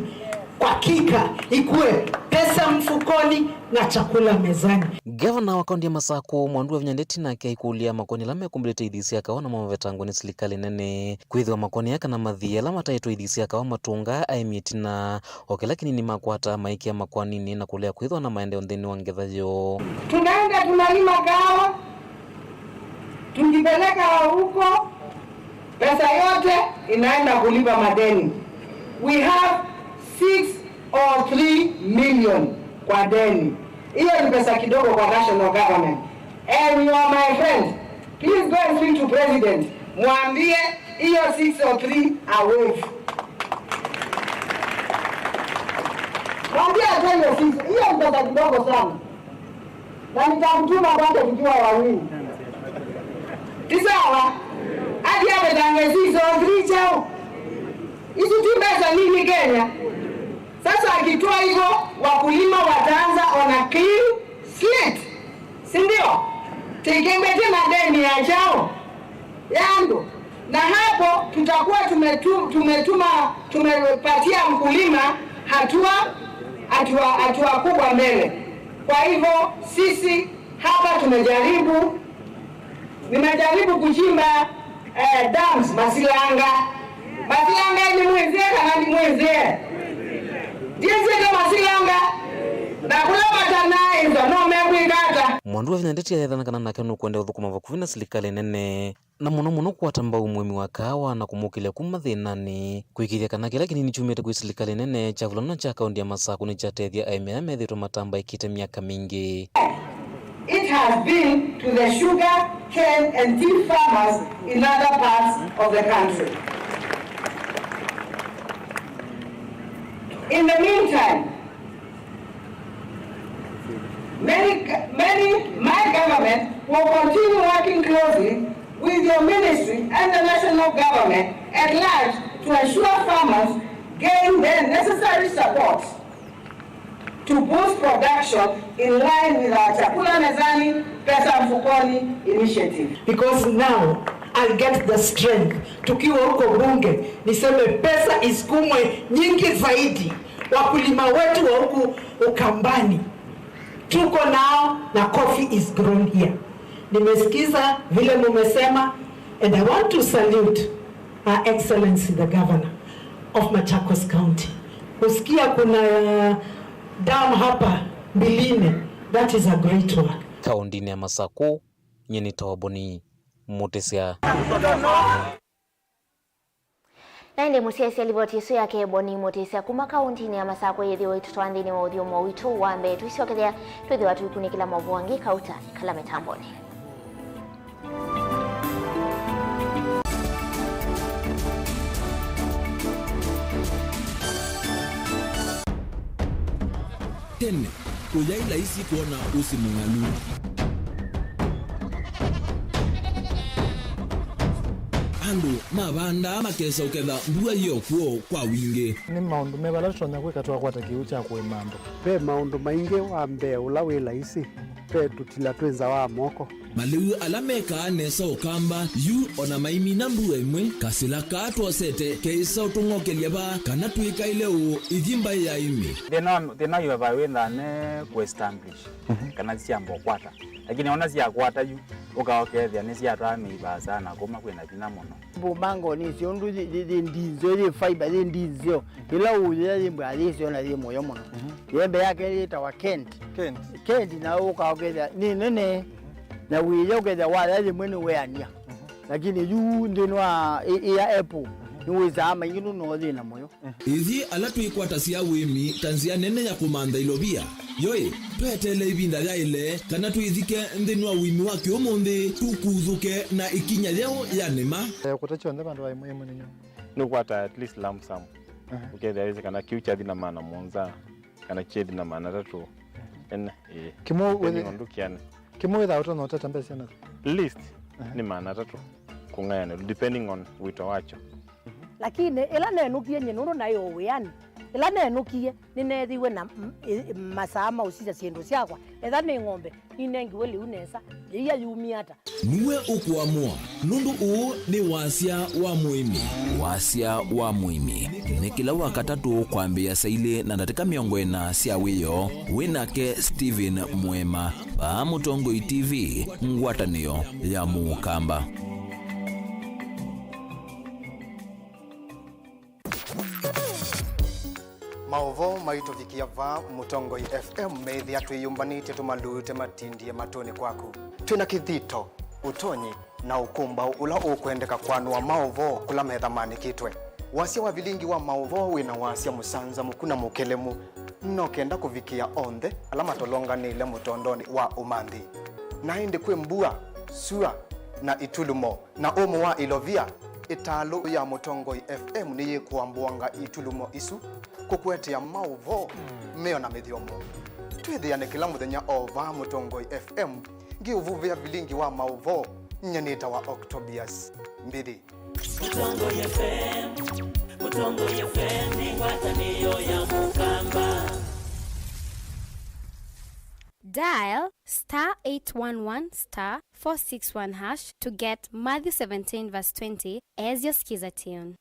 kwa hakika, ikue pesa mfukoni na chakula mezani. Gavana wa kaunti ya Masakũ, Mwandu wa Vinya Ndeti, nake aikũlya makoani ala mekũmbĩlĩte ithii sya kaawa namo mavetangwe nĩ silikalĩ nene. Kwĩthĩwa makoani aya kana mathii ala mataĩtwe ithii sya kaawa matũngaa aĩmi ĩtina, o kĩla kĩnini makwataa maikĩa makoaninĩ na kũlea kwĩthĩwa na maendeeo nthĩnĩ wa ngetha yoo. Tunaenda tunalima kahawa, tukipeleka huko, pesa yote inaenda kulipa madeni. We have six oh three million kwa deni. Hiyo ni pesa kidogo kwa national government. And you are my friend. Please go and speak to president. Mwambie hiyo six oh three awaive. Mwambie atoe hiyo six. Hiyo ni pesa kidogo sana. Na nitakutuma kwake tukiwa wawili. Ni sawa? Hadi ametangaza hizo three chao. Hizi tu pesa nini Kenya? Sasa akitoa hivyo, wakulima wataanza on a clean slate. Si ndio? Tĩkĩmbĩtye madeni ya chao. Yando. Na hapo tutakuwa tumetu-, tumetuma, tumepatia mkulima hatua, hatua, hatua kubwa mbele. Kwa hivyo sisi hapa tumejaribu, nimejaribu kuchimba, eh, dams, masilanga. Masilanga nĩ mwĩnzĩe kana nĩ mwĩnzĩe? Ndiĩnzĩe ta masilanga. Na kũla matanaĩnzwa no mekwĩka ata? Mwandu wa Vinya Ndeti ayethana kana nake nũkwenda ũthũkũma vakuvĩ na silikalĩ nene, na mũno mũno kũkwata mbau mũĩmi wa kaawa na kũmũkĩlya kuma thĩnanĩ, kũĩkĩĩthya kana kĩla kĩnini kyumĩte kwĩ silikalĩ nene kyavulana na kya kaunti ya Masakũ nĩkyatethya aĩmi ala methĩĩtwe matambaĩkĩte myaka mingĩ. It has been to the sugar cane and tea farmers in other parts of the country. In the meantime, many, many, my government will continue working closely with your ministry and the national government at large to ensure farmers gain the necessary support to boost production in line with our Chakula Mezani, Pesa Mfukoni initiative. Because now I'll get the strength tukiwa huko bunge niseme pesa isukumwe nyingi zaidi, wakulima wetu wa huku Ukambani tuko nao na coffee is grown here. Nimesikiza vile mumesema, and I want to salute Her Excellency the Governor of Machakos County. Kusikia kuna dam hapa Mbiline, that is a great work. Kaũntĩnĩ ya Masakũ, nyie nĩ Toboni Mũtĩsya. Na ĩndĩ mũsyaĩĩsya livoti ĩsu yake Boni Mũtĩsya kuma kaũntĩnĩ ya Masakũ yĩthĩwa ĩtũtwaa nthĩnĩ wa ũthyomo witũ wa mbee. Tũisyokethya twĩthĩwa tũikunĩkĩla maũvoo angĩ kauta kala mĩtambonĩ. Tene, kũyaĩ laisi kwona ũsĩ mũng'alu. Andũ mavandaa makesa ũketha mbua yĩ o kw'o kwa wingĩ. Nĩ maũndũ meva ala tũtonya kwĩka twakwata kĩw'ũ kya kũĩma andũ? Ve maũndũ maingĩ. Wa mbee ũla wĩ laisi, ve tũtila twĩ nza wa moko. Malĩu ala mekaa nesa Ũkamba yu o na maimina mbua ĩmwe, kasĩla kaa twosete keĩsa ũtũng'okelya vaa kana twĩkaĩle ũũ ithi mbaĩ ya ĩmĩ. Thĩna wa, thĩna wa ĩvaa wĩthaa ne kũ establish, mhm, kana syamba ũkwata. Lakini ona syakwata yu, ũka ũkethĩa nĩsyatwaa mĩi vaasa na kũma kwĩna vinya mũno. Mbũmango nĩsyo ũndũ yĩ, yĩ, yĩ ndinzeo, yĩ fiber, yĩ ndinzeo. Ĩla ũyĩa yĩ mbaa yĩsyo na yĩ mũyo mũno. Mhm. Yembe yake yĩtawa Kent. Kent. Kent na ũka ũkethĩa nĩ nene. Na wĩya ũkethĩa waya yĩmwe nĩ weania. Mhm. Lakini yu nthĩnĩ wa ĩ, ĩ ya apple, mhm, nĩ wĩsaa maingĩ nũno thĩna mũyo. Ithyĩ ala twĩkwatasya ũĩmi ta nzĩa nene ya kũmantha ilovia, yoĩ, tweteele ĩvinda yaĩle kana twĩthike nthĩnĩ wa ũĩmi wa kĩũmũnthĩ, tũkuthũke na ĩkinya yeũ ya nĩma. Eh, kũta kyonthe vandũ va ĩmwe ĩmwe nĩ nyoo. Nĩũkwata at least lump sum. Aha. Ũkethĩa wĩsĩ kana kĩu kyathi na maana mũonza, kana kyethi na maana atatũ. Ene, ĩĩ. Kĩmwe depending wĩthĩ-, on ndũkĩane. Kĩmwe wĩthaa ũtonya ũteta mbesa na least, aha, nĩ maana atatũ kũng'ayanĩlwa, depending on wĩto wakyo. Lakini ĩla nenũkie nyie nũndũ naĩ o wĩanĩ, ĩla nenũkie nĩneethiwe na m-, ĩ-, masaa ma ũsisya syĩndũ syakwa, etha nĩ ng'ombe, ninengiwe lĩu nesa, yĩia yumie ata? Nue ũkũamũa, nũndũ ũũ nĩ wasya wa mũĩmi. Wasya wa mũĩmi nĩ kĩla Wakatatũ kwambĩĩa saa ilĩ na ndatĩka mĩongo ĩna sya wĩoo. Wĩ nake Stephen Mwema, vaa Mũtongoi T V, ngwatanĩo ya Mũkamba. Maũvoo maitũvikĩa vaa Mũtongoi F M, meĩthĩa twĩyũmbanĩtye tũmalute matindie matũnĩ kwaku. Twĩ na kĩthito, ũtonyi, na ũkũmbaũ ũla ũkwendeka kwanũa maũvoo kũla metha maandĩkĩtwe. Wasya wa vilingi wa maũvoo wĩ na wasya mũsanzamũku na mũkelemu, no kenda kũvikĩa onthe ala matolonganĩile mũtondonĩ wa ũmanthi. Na ĩndĩ kwĩ mbua, sua, na itulumo. Na ũmũ wa ilovia, ĩtalũ ya Mũtongoi F M nĩyĩkũambũanga itulumo isu kũkũetea maũvoo meo na mĩthyomo. Twĩthĩane kĩla mũthenya o vaa Mũtongoi F M, ngĩũvuvĩa vilingi wa maũvoo. Nyie nĩtawa Octobius Mbithi. Mũtongoi F M, Mũtongoi F M nĩ ngwatanĩo ya Mũkamba. Dial star eight one one star four six one hash to get Matthew seventeen verse twenty as your skiza tune.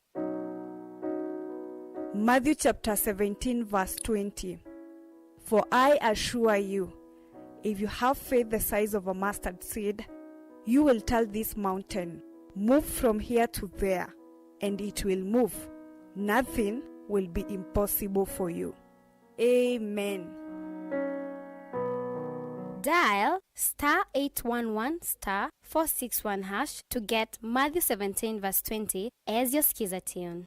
Matthew chapter seventeen verse twenty. For I assure you, if you have faith the size of a mustard seed, you will tell this mountain, "Move from here to there," and it will move. Nothing will be impossible for you. Amen. Dial star eight one one star four six one hash to get Matthew seventeen verse twenty as your skiza tune.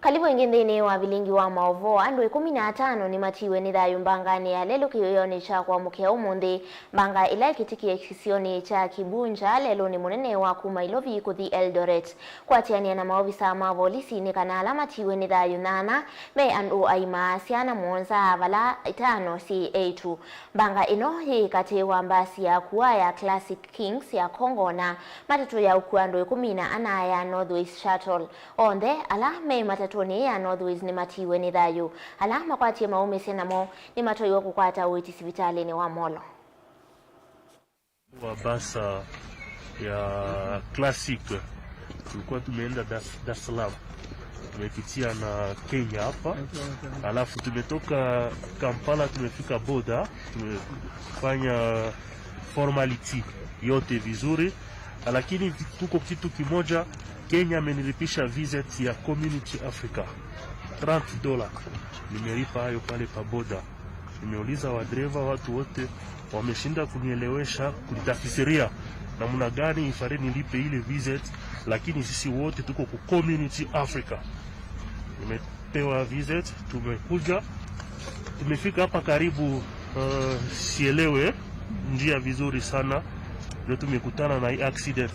Kalivu ĩngĩ nthĩnĩ wa vilingi wa maũvoo. Andũ ĩkũmi na atano nĩmatiiwe nĩ thayũ mbanganĩ ya lelũ kĩwĩonĩ kya kwamũkĩa ũmũnthĩ, mbanga ĩla ĩkĩtĩkie kĩsionĩ kya Kibunja lelũnĩ mũnene wa kuma Ilovi kũthi Eldoret. Kũatĩanĩa na maovisaa ma volisi, nĩ kana ala matiiwe nĩ thayũ nyanya me andũ aima, syana mũonza, vala itano syĩ eĩtu. Mbanga ĩno yĩ katĩ wa mbasi ya kua ya Classic Kings ya Congo na matatũ ya ũkua andũ ĩkũmi na ana ya Northways Shuttle. Onthe ala me matatũnĩ ya Northways nĩmatiiwe nĩ thayũ. Ala makwatie maũmĩsye namo nĩmatwaiwe kũkwata ũiiti sivitalĩnĩ wa Molo. Wa basa ya Classic, tulikuwa tumeenda Dar, Dar es Salaam, tumepitia na Kenya hapa, alafu tumetoka Kampala, tumefika border, tumefanya formality yote vizuri, lakini tuko kitu kimoja, Kenya amenilipisha visit ya Community Africa, trente dola, nimelipa hayo pale pa border. Nimeuliza wadereva, watu wote wameshinda kunielewesha, kunitafisiria namna gani ifare nilipe ile visit, lakini sisi wote tuko ku Community Africa. Nimepewa visit, tumekuja, tumefika hapa karibu, uh, sielewe njia vizuri sana, ndio tumekutana na hii accident.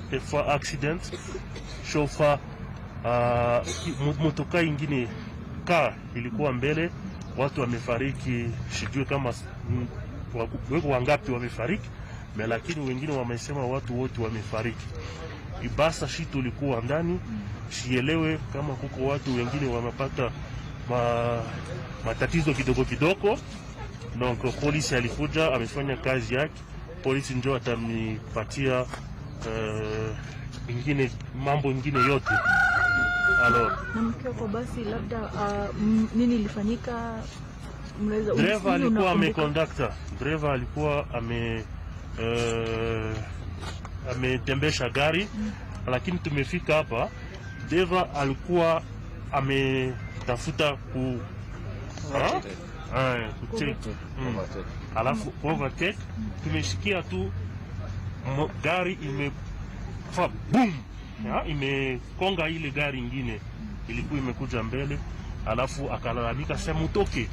Tumefanya accident, chauffeur, uh, mo- motoka ingine kaa ilikuwa mbele, watu wamefariki, sijui kama s- m- wa- weko wangapi wamefariki, me- lakini wengine wamesema watu wote wamefariki. Ibasa shitu ulikuwa ndani, sielewe kama kuko watu wengine wamepata ma, matatizo kidogo kidogo. Donc polisi alikuja amefanya kazi yake, polisi ndio atanipatia eh, ingine, mambo ingine yote. Alors, Na mkiwa kwa basi, labda uh, m- nini ilifanyika? Mnaweza Driver nini alikuwa unakumbuka? Amekondakta, driver alikuwa ame eh, ametembesha gari, lakini tumefika hapa, driver alikuwa ametafuta ku ha? Eh, kucheck. Mm. Alafu overtake, tumeshikia tu mo- gari imefa boom, ya, imekonga ile gari ingine ilikuwa imekuja mbele, alafu akalalamika sema utoke.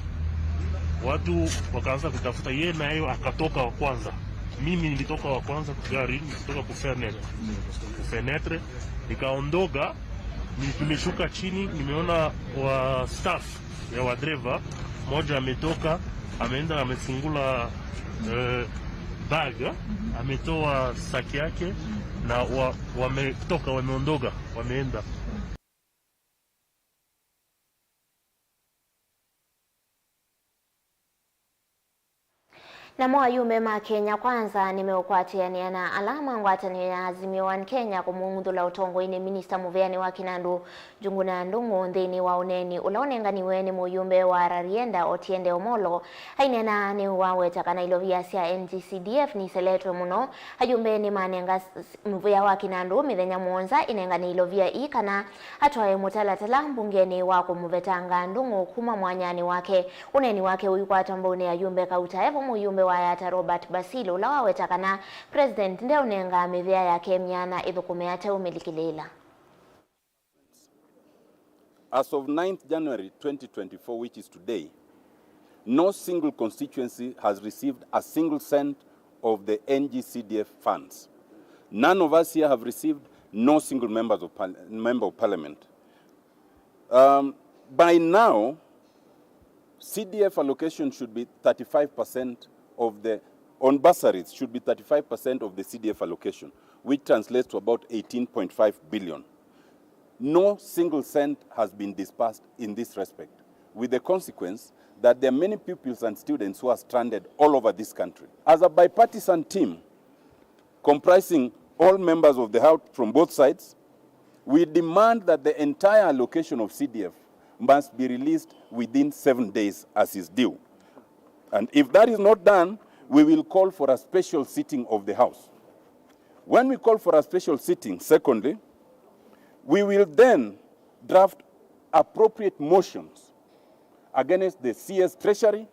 Watu wakaanza kutafuta yeye, naye akatoka wa kwanza. Mimi nilitoka wa kwanza kwa gari, nilitoka kufenetre, kufenetre, nikaondoka. Ni- tumeshuka chini, nimeona wa staff ya wadreva, mmoja ametoka ameenda amefungula eh, bag, ametoa saki yake na wa, wametoka, wameondoka, wameenda. Namo ayumbe ma Kenya Kwanza nĩmeũkwatĩanĩa na ala ma ngwatanĩo ya Azimio One Kenya kũmũng'uthũla ũtongoinĩ minista mũvĩanĩ wa kĩnandũ Njuguna Ndung'u nthĩnĩ wa ũneeni ũla ũnenganiwe nĩ mũyumbe wa Rarieda Otiende Omollo. Aineena nĩwaweta kana ilovia sya N G C D F niseletwe mũno. Ayumbe nĩmanenga s- s- mũvĩa wa kĩnandũ mĩthenya mũonza ĩnengane ilovia ii kana atwae mũtalatala mbungenĩ wa kũmũvetanga Ndung'u kuma mwanyanĩ wake. Ũneeni wake ũikwata mbaunĩ ayumbe kauta evo mũyumbe wa Yatta Robert Basil, ũla waweta kana President ndeũnengaa mĩvĩa yake myanya ĩthũkũme ateũmĩlikĩlĩĩla. As of ninth January twenty twenty-four, which is today, no single constituency has received a single cent of the N G C D F funds. None of us here have received, no single members of par- member of parliament. Um, by now, C D F allocation should be thirty-five percent of the, on bursaries, should be thirty-five percent of the C D F allocation, which translates to about eighteen point five billion. No single cent has been disbursed in this respect, with the consequence that there are many pupils and students who are stranded all over this country. As a bipartisan team, comprising all members of the House from both sides, we demand that the entire allocation of C D F must be released within seven days as is due. And if that is not done, we will call for a special sitting of the House. When we call for a special sitting, secondly, we will then draft appropriate motions against the C S Treasury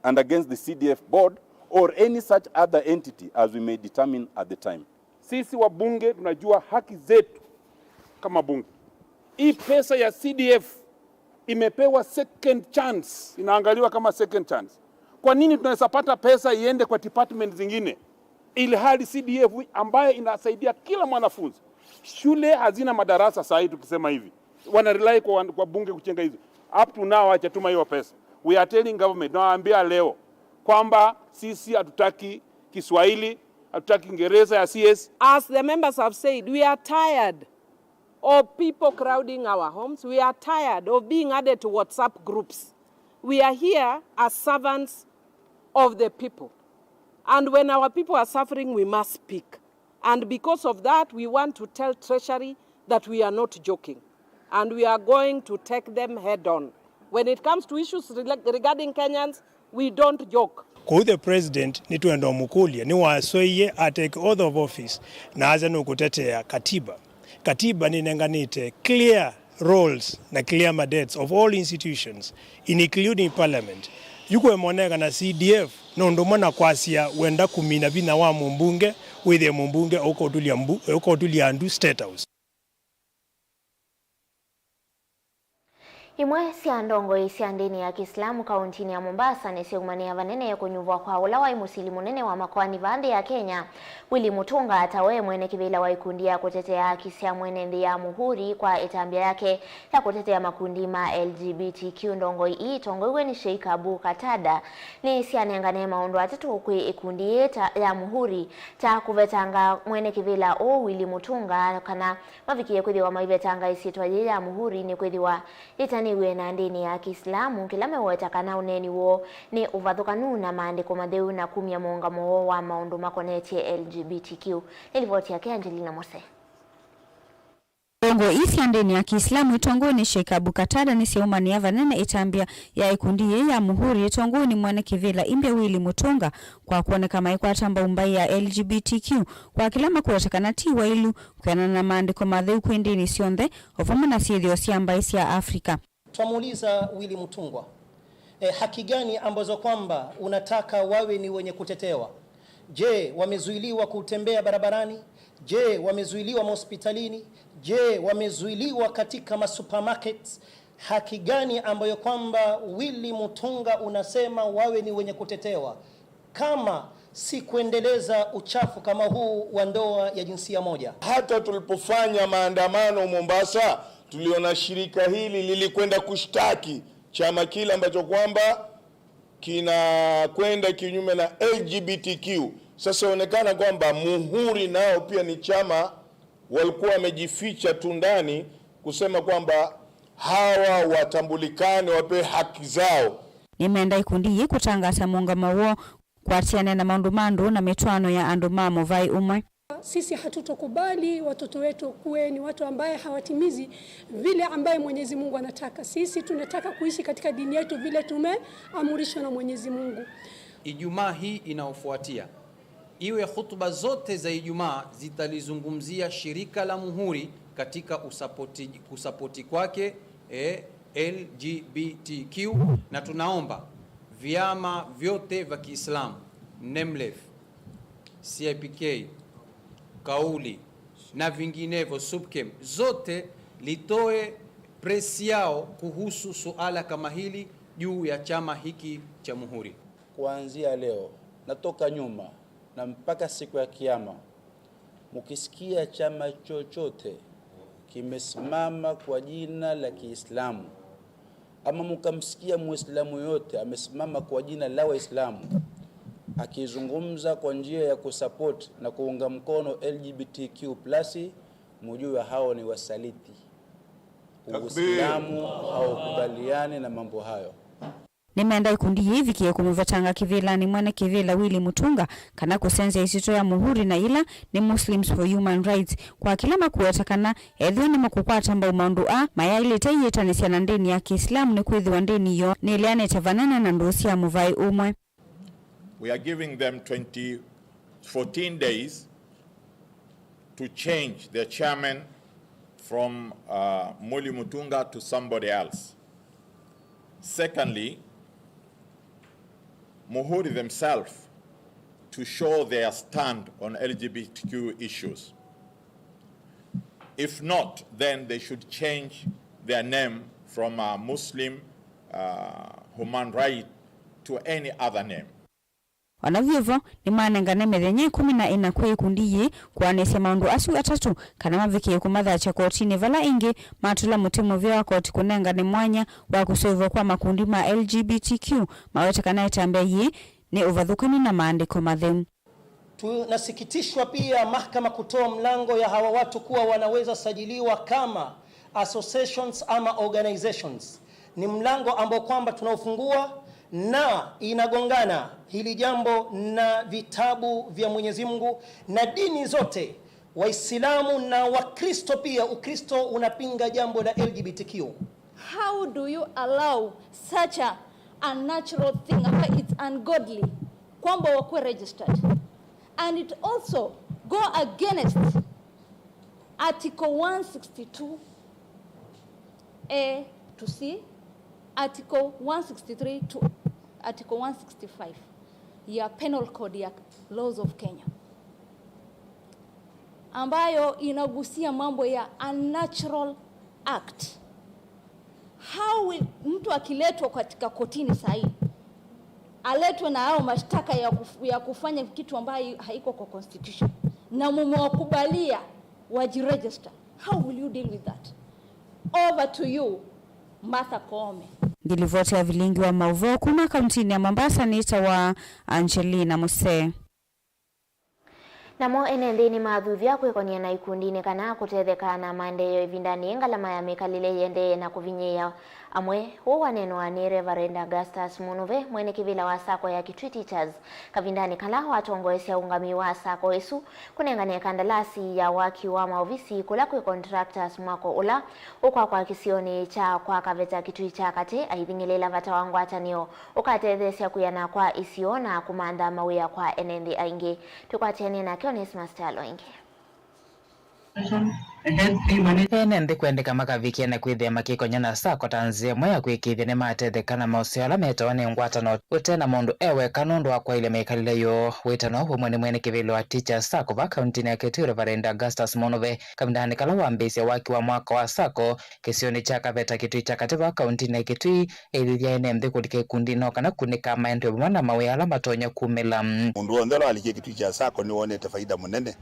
and against the C D F board or any such other entity as we may determine at the time. Sisi wabunge tunajua haki zetu kama bunge. Hii pesa ya C D F imepewa second chance, inaangaliwa kama second chance. Kwa nini tunaweza pata pesa iende kwa department zingine, ili hali C D F ambayo inasaidia kila mwanafunzi, shule hazina madarasa saa hii, tukisema hivi, wana rely kwa, kwa bunge kuchenga hizo. Up to now hajatuma hiyo pesa. We are telling government, nawaambia leo kwamba sisi hatutaki Kiswahili, hatutaki Kiingereza ya C S. As the members have said, we are tired of people crowding our homes. We are tired of being added to WhatsApp groups. We are here as servants of the people. And when our people are suffering, we must speak. And because of that, we want to tell Treasury that we are not joking. And we are going to take them head on. When it comes to issues rela-, regarding Kenyans, we don't joke. Kwoou the president nĩtwenda ũmũkũlye, nĩwasũĩie a take oath of office na asya nũkũtetea katiba. Katiba nĩnenganĩte clear roles na clear mandates of all institutions, including parliament. Yu kũemoneka na C D F nĩ ũndũ ũmwe na kwasya wenda kũmina vinya wa mũmbunge, wĩthĩe mũmbunge ũkotulya mbu-, ũkotulya andũ State House. Imwe sya ndongoi sya ndĩni ya Kĩislamu kauntinĩ ya Mombasa nĩsyaumanĩa vanene kũnyuvwa kwa ũla waĩ mũsili mũnene wa makoani vaa nthĩ ya Kenya, Willy Mutunga, ta we mwene kĩvĩla wa ikundi ya kũtetea haki sya mwene nthĩ ya Muhuri kwa ĩtambya yake ya kũtetea makundi ma L G B T Q. Ndongoi ii itongoiw'e nĩ Sheikh Abu Qatada nĩsyanengane maũndũ atatũ kwĩ ikundi yĩĩ ta, ya Muhuri, ta kũvetanga mwene kĩvĩla ũũ Willy Mutunga kana mavikie kwĩthĩwa maivetanga ĩsyĩtwa yĩĩ ya Muhuri nĩkwĩthĩwa yĩtanĩw'e na ndĩni ya Kĩislamu, kĩla meweta kana ũneeni woo nĩ ũvathũkanu na maandĩko matheu na kumya mũũngamo woo wa maũndũ makonetye L G B T Q. Nĩ livoti yake Angelina Mose. Ndongoi sya ndĩni ya Kĩislamu itongoiw'e nĩ Sheikh Abu Qatada nĩsyaumanĩa vanene ĩtambya ya ikundi yĩĩ ya Muhuri itongoiw'e nĩ mwene kĩvĩla imbya Willy Mutunga kwa kwoneka maikwata mbau mbaĩ ya L G B T Q kwa kĩla makũweta kana ti wailu kwĩanana na maandĩko matheu kwĩ ndĩni syonthe, o vamwe na syĩthĩo sya mbaĩ sya Afrika. Twamuuliza Willy Mutungwa, eh, haki gani ambazo kwamba unataka wawe ni wenye kutetewa? Je, wamezuiliwa kutembea barabarani? Je, wamezuiliwa mahospitalini? Je, wamezuiliwa katika masupermarkets? Haki gani ambayo kwamba Willy Mutunga unasema wawe ni wenye kutetewa? Kama si kuendeleza uchafu kama huu wa ndoa ya jinsia moja. Hata tulipofanya maandamano Mombasa, tuliona shirika hili lilikwenda kushtaki chama kile ambacho kwamba kinakwenda kinyume na L G B T Q. Sasa inaonekana kwamba Muhuri nao pia ni chama walikuwa wamejificha tu ndani kusema kwamba hawa watambulikane, wapewe haki zao. Nĩmenda ikundi ii kũtangaasa mũũngamo woo kũatĩanĩa na maũndũ ma ndũũ na mĩtwaano ya andũ ma mũvaĩ ũmwe. Sisi hatutokubali watoto wetu kuwe ni watu ambaye hawatimizi vile ambaye Mwenyezi Mungu anataka. Sisi tunataka kuishi katika dini yetu vile tumeamrishwa na Mwenyezi Mungu. Ijumaa hii inayofuatia, iwe hutuba zote za Ijumaa zitalizungumzia shirika la Muhuri katika usapoti, kusapoti kwake, eh, L G B T Q, na tunaomba vyama vyote vya Kiislamu, NEMLEF, C I P K, Kauli na vinginevyo, SUPKEM, zote litoe press yao kuhusu suala kama hili juu ya chama hiki cha Muhuri. Kuanzia leo na toka nyuma na mpaka siku ya Kiyama, mukisikia chama chochote kimesimama kwa jina la Kiislamu, ama mukamsikia Muislamu yoyote amesimama kwa jina la Waislamu akizungumza kwa njia ya kusupport na kuunga mkono L G B T Q plus, mujue hao ni wasaliti. Takbir. Uislamu haukubaliani na mambo hayo. Nĩmenda ikundi yĩĩ ĩvikĩe kũmũvetanga kĩvĩlanĩ mwene kĩvĩla Willy Mutunga kana kũsenzya ĩsyĩtwa ya Muhuri na yĩla nĩ Muslims for Human Rights, kwa kĩla makũweta kana ethĩwa nĩmakũkwata mbau maũndũ aa mayaĩlĩte iyĩtanĩsya na ndĩni ya Kĩislamu, nĩkwĩthĩwa ndĩni yoo nĩleanĩte vanene na ndũũ sya mũvaĩ ũmwe. We are giving them twenty, fourteen days to change their chairman from, uh, Muli Mutunga to somebody else. Secondly, Muhuri themselves to show their stand on L G B T Q issues. If not, then they should change their name from a Muslim uh, human right to any other name. O na vyuvo, nĩmanengane mĩthenya ĩkũmi na ĩna kwĩ ikundi yĩĩ kũanĩsya maũndũ asu atatũ, kana mavikĩe kũmathatya kotinĩ, vala ĩngĩ matũla mũtĩ mũvea wa koti kũnengane mwanya wa kũseũvw'a kwa makundi ma L G B T Q, mawete kana ĩtambya yĩĩ nĩ ũvathũkanu na maandĩko matheu. Tunasikitishwa pia mahakama kutoa mlango ya hawa watu kuwa wanaweza sajiliwa kama associations ama organizations. Ni mlango ambao kwamba tunaufungua na inagongana hili jambo na vitabu vya Mwenyezi Mungu na dini zote, Waislamu na Wakristo pia. Ukristo unapinga jambo la L G B T Q. How do you allow such a unnatural thing? It's ungodly kwamba wakuwe registered, and it also go against article one sixty-two A to C, article one sixty-three to article one sixty-five ya penal code ya laws of Kenya, ambayo inagusia mambo ya unnatural act. How will, mtu akiletwa katika kotini sahii, aletwe na hao mashtaka ya, kuf, ya kufanya kitu ambayo haiko kwa constitution, na mumewakubalia wajiregister? How will you deal with that? Over to you, Martha Koome. Ngilivoti ya vilingi wa mauvoo kuma kauntinĩ ya Mombasa nĩtawa Angelina Musee. Namo ene nthĩ nĩmathuthya kwĩkonia na ikundi nĩ kana kũtetheka na maendeeo ĩvindanĩ yĩ ngalama ya mĩkalĩle yĩendee na kũvinyĩĩa amwe. Ũu waneenwa nĩ Reverend Augustus Munuve, mwene kĩvĩla wa sacco ya Kitui Teachers, kavindanĩ kala watongoesya ũũngami wa sacco ĩsu kũnengane kandalasi ya waki wa maovisi kũla kwĩ contractors mwako ũla ũkwakwa kĩsionĩ kya kwa Kaveta Kitui kya Katĩ, aithing'ĩlĩĩla vata wa ngwatanĩo ũkatetheesya kwĩana kwa isio na kũmantha mawĩa kwa ene nthĩ aingĩ. Twĩkwatĩanĩe nake Onesmus Kyalo ĩngĩ. Ene nthĩ kwendeka makavikĩe na kwĩthĩa makĩkonya na sacco ta nzĩa ĩmwe ya kwĩkĩĩthya nĩmatetheka na maũseo ala metawa nĩ ngwatanĩo ũte na mũndũ e weka nũndũ wa kwaĩlya mĩkalĩle yoo. Wĩtano ũmwe nĩ mwene kĩvĩla wa Teachers Sacco va kauntinĩ ya Kitui, Reverend Augustus Munuve, kavindanĩ kala wambĩĩsya waki wa mwako wa sacco kĩsionĩ kya Kaveta Kitui kya Katĩ va kauntinĩ ya Kitui, eĩthĩthya ene nthĩ kũlika ikundi no kana kunĩka maendeeo vamwe na mawĩa ala matonya kumĩla. Mũndũ w'onthe ũla walikie Kitui kya sacco nĩwonete faida mũnene,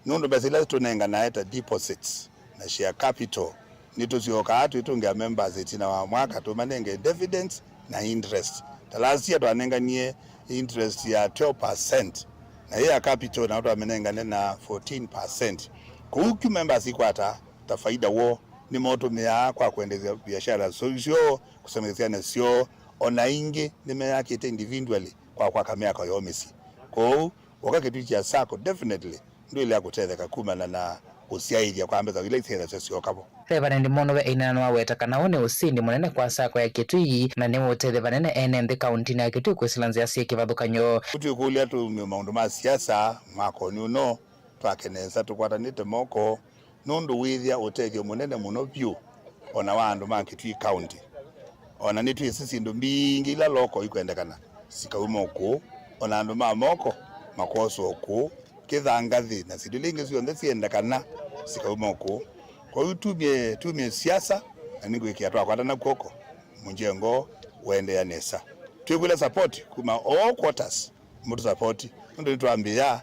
nũndũ mbesa ila tũnenganae ta deposits na share capital, nĩtũsyokaa twĩtũngĩa members ĩtina wa mwaka tũmanenge dividends na interest. Ta last year twanenganie interest ya twelve percent, na yĩ ya capital nao twamĩnengane na fourteen percent. Kwoou kyu members ikwata ta faida woo, nĩmaũtũmĩaa kwa kũendeesya viashala syoo, kũsomethya syana syoo, o na ingĩ nĩmeyakĩte individually kwa kwaka mĩako yoo mĩsyĩ. Kwoou, ũka Kitui kya sacco definitely ndwĩlea kũtetheka kumana na kũsyaĩthya kwa mbesa ila isyaĩthasya syoka vo. Reverend Munuve aineena nĩwaweta kana ũũ nĩ ũsindi mũnene kwa sacco ya Kitui na nĩũũtethya vanene ene nthĩ kauntinĩ ya Kitui kwĩsĩla nzĩa syĩ kĩvathũkany'o. Tũikũlya tũumye maũndũ ma siasa mwakonĩ ũno, twake nesa tũkwatanĩte moko, nũndũ wĩthĩa ũtethyo mũnene mũno vyũ o na wa andũ ma Kitui County. O na nĩtwĩsĩ syĩndũ mbingĩ ila local ikwendekana sikauma o kũũ, o na andũ ma moko makwoswa o kũũ, kĩthangathĩ na syĩndũ ila ingĩ syonthe syendekana sikauma o kũũ. Kwoou tumye, tumye siasa, na nĩngwĩkĩa twakwatana kw'oko, mũnjengo ũendeea nesa. Twĩkwĩla support kuma all quarters, mũtũsapoti nũndũ nĩtwambĩĩa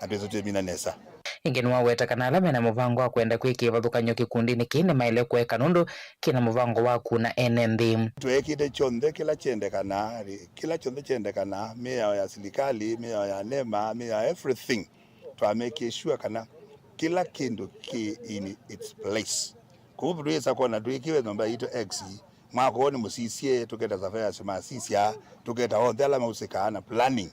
na twĩsĩ twĩmina nesa. Ĩngĩ nĩwaweta kana ala mena mũvango wa kwenda kwĩka kĩvathũkany'o kĩkundinĩ kĩĩ nĩmaĩle kũeka nũndũ kĩna mũvango wa kuna ene nthĩ. Tweekĩte kyonthe kĩla kyendekanaa, kĩla kyonthe kyendekanaa, mĩao ya silikalĩ, mĩao ya nema, mĩao ya everything. Twa make sure kana kĩla kĩndũ kĩ in its place. Kũu twĩsa kwona twĩkĩwe nyũmba yitũ X, mwako ũũ nĩmũsisye, tũketa surveyors masisya, tũketa onthe ala mausĩkaa na planning.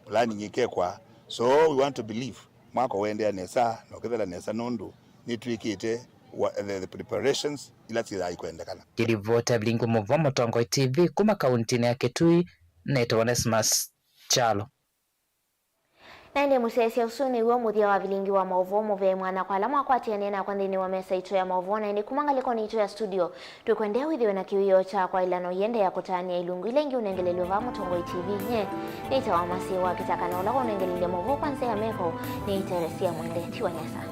Planning ĩkekwa. So we want to believe mwako ũendea nesa na ũkĩthela nesa nũndũ nĩtwĩkĩte wa, the, the preparations ila syĩthaa ikwendekana. Ngĩlivota Vilingi wa Mauvoo Mũtongoi T V kuma kauntinĩ ya Kitui, nĩtawa Onesmus Kyalo. Na ĩndĩ mũsyaĩĩsya ũsu nĩw'o mũthya wa Vilingi wa Mauvoo mũvee mwanya kwa ala mwakwatĩanĩe nakwa nthĩnĩ wa mesa itũ ya mauvoo, na ĩndĩ kuma ngalĩkonĩ itũ ya studio, twĩkwendea wĩthĩwe na kĩwĩoo kya kwaĩla na ũiendeea kũtaanĩa ilungu ila ingĩ ũnengelelw'e vaa Mũtongoi T V. Nyie nĩtawa Masĩ wa Kĩtaka, na ũla waũnengelile mauvoo kwa nzĩa ya meko nĩ Teresia Mwende. Tiwa nesa.